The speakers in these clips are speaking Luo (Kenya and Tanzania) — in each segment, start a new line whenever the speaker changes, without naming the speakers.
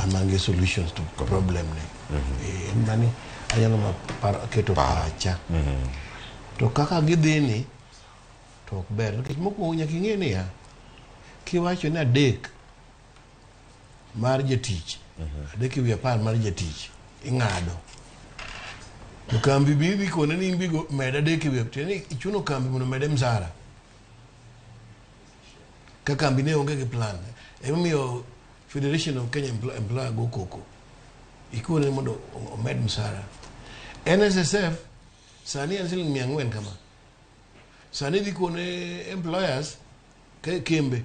An man gi solutions to problem ni. En mani anyalo ma keto pacha. To kaka gidhi ni to ok ber nikech mokwongo nyaka ing'e niya, kiwacho ni 3 mar jatich, 3 ewi 10 mar jatich ing'ado, to kambi bi idhi kone ni in bigo med 3 ewi, tiende ni ichuno kambi mondo omede msara ka kambi ne onge gi plan. Emomiyo Federation of Kenya Employer go koko ikone mondo omed msara. NSSF sani en siling 400 kama, sani idhi kone employers kembe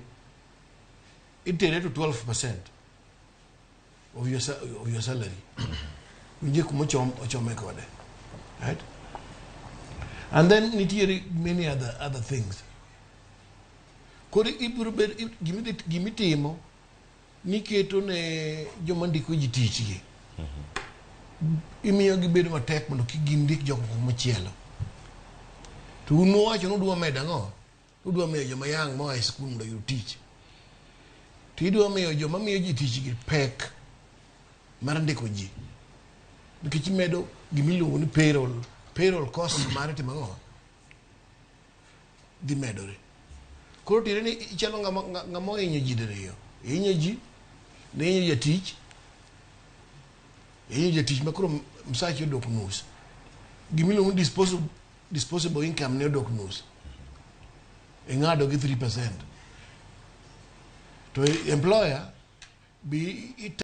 itere to 12% of your salary. Winje kuma ochome kode, right? And then nitiere many other things. Koro ibiro bed gimitimo niketo ne joma ndiko ji tich gi, imiyo gibedo matek mondo kik gindik jok moko machielo. To un nuwacho ni udwa medo ang'o? Udwa miyo joma yang' moa e skul mondo oyud tich, to idwa miyo joma miyo ji tich gi pek mar ndiko ji nikech imedo gimiluongo ni payroll cost mar timo ang'o dhi medore. Koro tiende ni ichalo ng'ama ohinyo ji diriyo. Ihinyo ji ne ihinyo jatich, ihinyo jatich ma koro msache odok nus, gimiluongo ni disposable income ne odok nus, ing'ado gi 3%, to employer bi.